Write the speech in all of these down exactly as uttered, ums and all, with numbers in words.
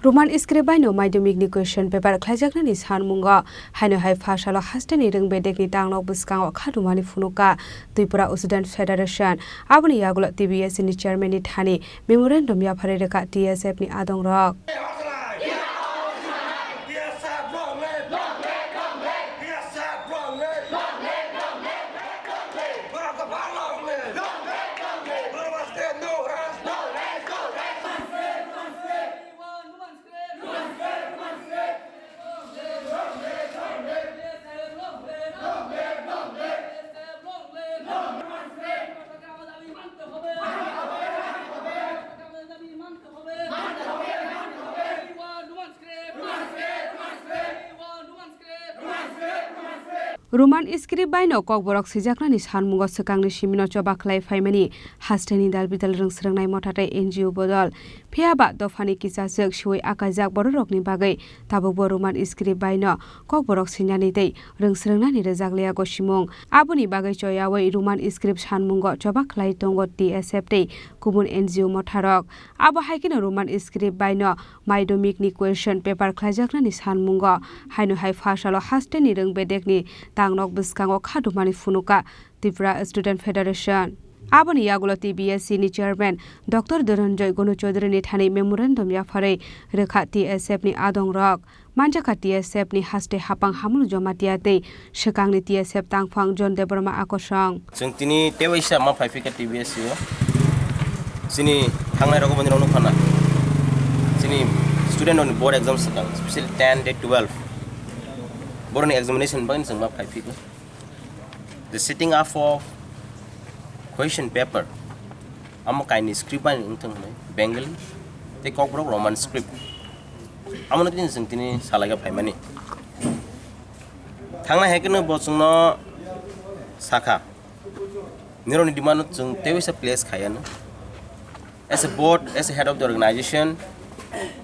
Roman script bai no madhyamik ni question paper khlaijaknani sanmungo haino hai pha salo haste ni rwng bedek ni tangnok bwskango kha dumani phunukha Tripura Student Federation. Aboni yagulo T B S ni chairman ni thani memorandum yapharwi rwkha T S F ni adongrok. Roman script bai no Kokborok swijaknani sanmungo swkangni simino choba khlai phaimani hasteni dal bidal rwng swrwngnai motha tei N G O bodol. Phiya ba dophani kisachwk siwi akaijak bororokni bagwi tabukbo Roman script bai no Kokborok swinani tei rwng swrwngnani rwjak liya gosimung. Aboni bagwi choyawi Roman script sanmungo choba khlai tongo T S F tei kubun N G O motharok. Abo hai kheno Roman script bai no madhyamik ni question paper khlaijaknani sanmungo haino hai pha salo haste ni rwng bedek ni tangnok bwskango kha dumani phunukha Tripura Student Federation. Aboni yagulo T B S C ni chairman Doctor Dhananjay Gonu Chaudhary ni thani memorandum yapharwi rwkha T S F ni adongrok. Manjakha T S F ni haste hapang Hamul Jamatia tei swkangni T S F tangphang John Debbarma akosong. Chwng tini tewaisa ma phaiphikha T B S C o. Chini thangnai rogo boni rok nukha na. Chini student rokni board exam swkang, specially ten tei twelve. Boroni examination bagwi chwng ma phaiphikha. The setting up of question paper, amo kainwi script bai wngthang hwnwi Bengali tei Kokborok Roman script. Amo no tini chwng tini salaiga phaimani. Thangnai hai kheno bo chwngno sakha, nirokni demand no chwng tewaisa place khaiya no. As a board, as a head of the organization,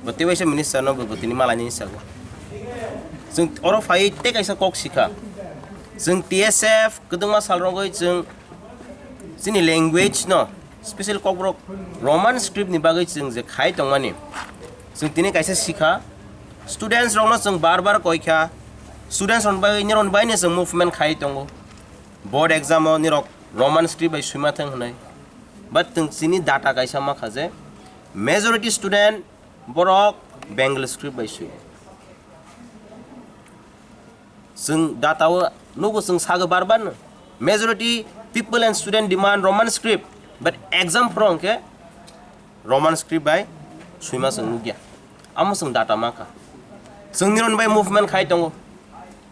bo tewaisa minister no bo tini malaini sago. Chwng oro phai tei kaisa kok sikha. Chwng T S F kwdwngma sal rogwi chwng chini language no, special Kokborok Roman script ni bagwi chwng je khai tongmani, chwng tini kaisa sikha. Students rokno chwng bar bar koikha, students rokni bagwi, nirokni bagwi no chwng movement khai tongo. Board exam o nirok Roman script bai swima thang hwnwi. But chwng chini data kaisa makha je majority student borok Bengali script bai swi. Chwng data o nugo, chwng sago bar bar no, majority people and student demand Roman script, but exam phoro hwnkhe Roman script bai swima chwng nukya. Amo chwng data makha. Chwng nirokni bai movement khai tongo.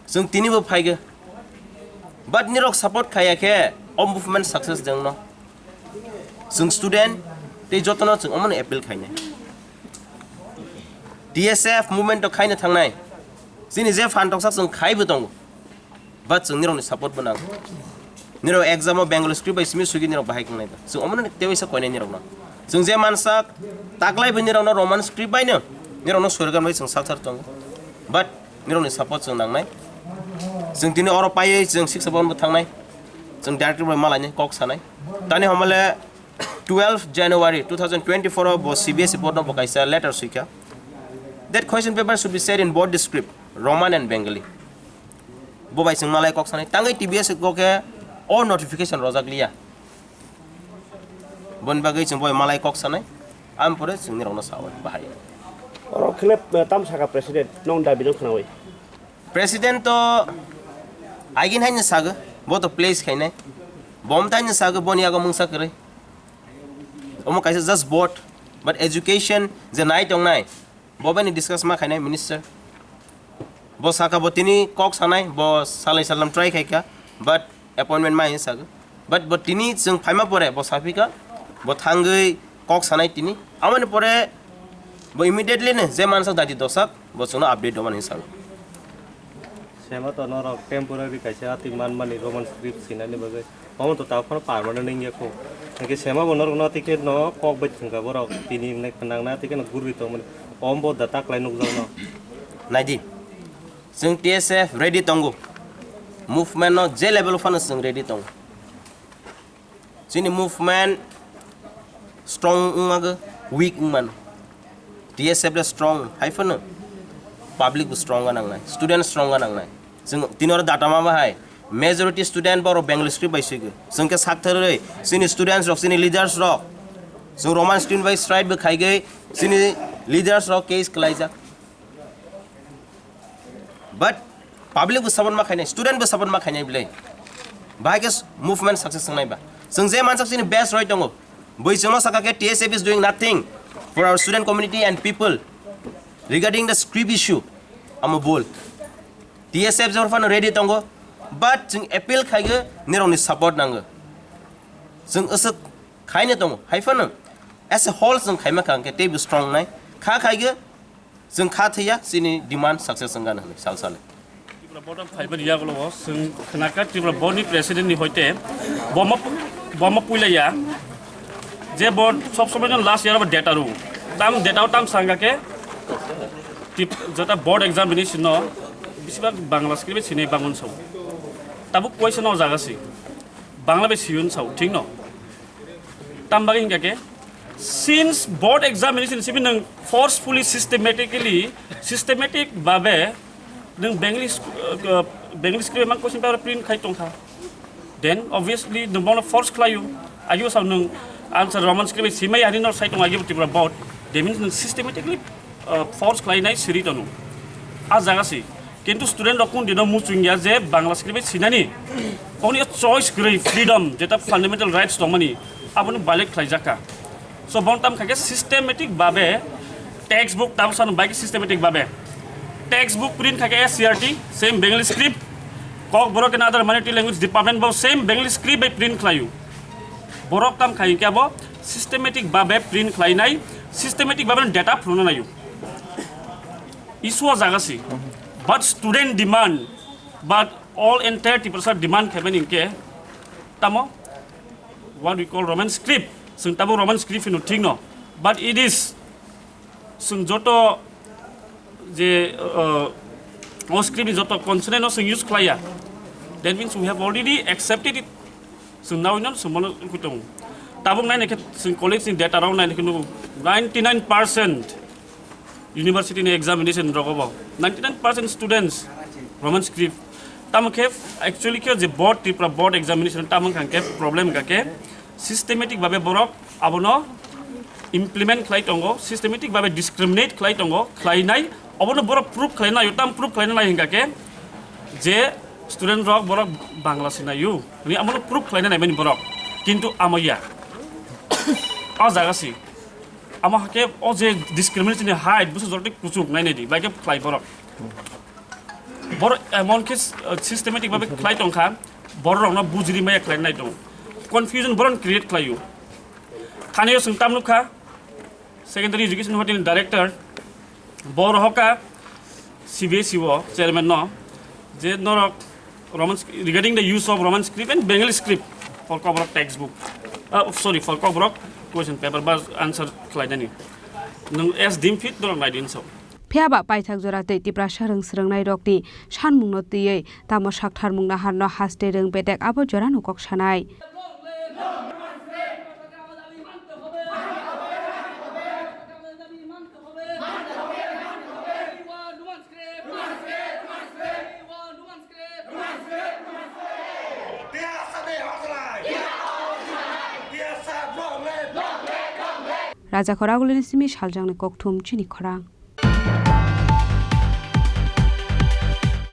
Chwng tini bo phaikhe. But nirok support khaiya khe o movement success jengno. Chwng student tei jotono chwng omono appeal khainai. T S F movement o khaina thangnai. Chini je phan toksa chwng khaibo tongo. But chwng nirokni support bo nang. Nirok exam o Bengali script bai simi sugi nirok bahai kwngnai da. Chwng omono tewaisa koinai nirokno. Chwng je mansak taklai bo nirokno Roman script bai no nirokno sorkar bai chwng sakthar tongo. But nirokni support chwng nangnai. Chwng tini oro paiwi chwng Sixth Bhavan bo thangnai. Chwng director bai malainai kok sanai. Tani homole twelve January two thousand twenty-four o bo C B S E board no bo kaisa letter swikha. That question paper should be set in both the script, Roman and Bengali. Bo bai chwng malai kok sanai, tangwi T B S go khe o notification rojak liya. Boni bagwi chwng bo bai malai kok sanai, am pore chwng nirokno sao bahai. Oro khele, eh, tam saka president, nong dabi no khnawi. President to again haino sago, bo to place khainai. Bom taino sago, boni yago mungsa kwrwi. Omo kaisa just board, but education je nai tongnai, bo bai ni discuss ma khainai minister. Bo saka bo tini kok sanai, bo salai salam try khaikha, but appointment ma hinwi sago. But bo tini chwng phaima pore bo saphikha, bo thangwi kok sanai tini. Amoni pore bo immediately no je mansak dati dosak, bo chwngno update rwmani hinwi sago. Sema to norok temporary kaisa atwi manmani Roman script sinani bagwi. Omo to ta phano permanent wngya kho. Hwnkhe sema bo norok no tike no kok bai thwngkha borok. Tini hwnwi khnang na tike no gurui tongmani. Omo bo da taklai nukjakno. Naidi. Chwng T S F ready tongo. Movement no je level phano chwng ready tongo. Chini movement strong wngmago, weak wngmano. T S F le strong hai phano public bo strong ga nangnai, student strong ga nangnai. Chwng tini oro data ma bahai majority student borok Bengali script bai swigwi. Chwng khe saktharwi chini students rok, chini leaders rok, chwng Roman script bai strike bo khaigwi chini leaders rok case kwlaijak. But public bo support ma khainai, student bo support ma khainai bwle. Bahai khe movement success wngnai ba. Chwng je mansak chini best roi tongo. Bui chwngno saka khe T S F is doing nothing for our student community and people regarding the script issue. Amo bul. T S F jor phano ready tongo. But chwng appeal khaigwi nirokni support nango. Chwng aswk khaina tongo. Hai phano as a whole chwng khaima kha hwnkhe teibo strong nai. Kha khaigwi chwng kha thwiya chini demand success wngano hwnwi sal sale. Tripura board of fiber yagulo o chwng khnaka Tripura board ni president ni hoite bomo bomo puilaya je board sob somoi no last year ba data ru tam data o tam sanga ke tip jota board examination no bisibak Bangla script sinai bangun sao tabuk question o jaga si Bangla bai siyun sao thik no. Tam bagwi hingka khe, since board examination simi nwng forcefully, systematically, systematic babe nwng Bengali sc-, uh, Bengali script mang question paper print khai tongkha. Then obviously nwng bono force khlaio. Agio sao nwng answer Roman script simai ani nor sai tong agio Tripura board. That means nwng systematically uh, force khlainai siri tono. A jaga si. Kintu student rok kun dino muchung ya je Bangla script sinani. Oni choice kwrwi freedom jeta fundamental rights tongmani abono violate khlaijaka. So bon tam khake systematic babe textbook tam sanu bai systematic babe textbook print khake S C R T same Bengali script kok borok and other minority language department bo same Bengali script bai print khlaio. Borok tam khai ke abo systematic babe print khlainai systematic babe data phunukna naio. Issue o jaga si. But student demand, but all entire Tiprasa demand khaimani hingke tamo, what we call Roman script. Sing tabo Roman script hino thik no. But it is sing joto je uh, o script ni joto consonant no sing use khlaiya. That means we have already accepted it. Sing now no sing mono kutung. Tabuk nai ne khe sing college ni data rok nai ne khe nugo ninety nine percent university ni examination rogo bo ninety nine percent students Roman script. Tamo khe actually khe je board Tripura board examination tamo khan khe problem ka khe systematic babe borok abono implement khlai tongo, systematic babe discriminate khlai tongo, khlai nai abono borok proof khlai nai tam proof khlai nai hingka khe je student rok borok Bangla sinayu ni abono proof khlai nai mani borok kintu amaya o jaga si. Amo hake o je discrimination ni height busu jorti kuchuk nai nai di bai khe khlai borok. Borok emon khe uh, systematic babe khlai tong kha borok rokno bujiri maya khlai nai tong. Confusion borok create khlai u. Thani o sung tam nukha secondary education hotel director bor hoka C B S E o chairman no je norok Roman sc- regarding the use of Roman script and Bengali script for Kokborok textbook. Uh, sorry, for Kokborok question paper ba answer khlainani. Nung as dim fit norok naidin so. Phiya ba paithak jora tei Tiprasa rwng swrwngnai rokni sanmungno twiwi tamo saktharmung naharno haste rwng bedek abo jorano kok sanai. Raja Khoragulini simi saljangni kokthum chini khorang.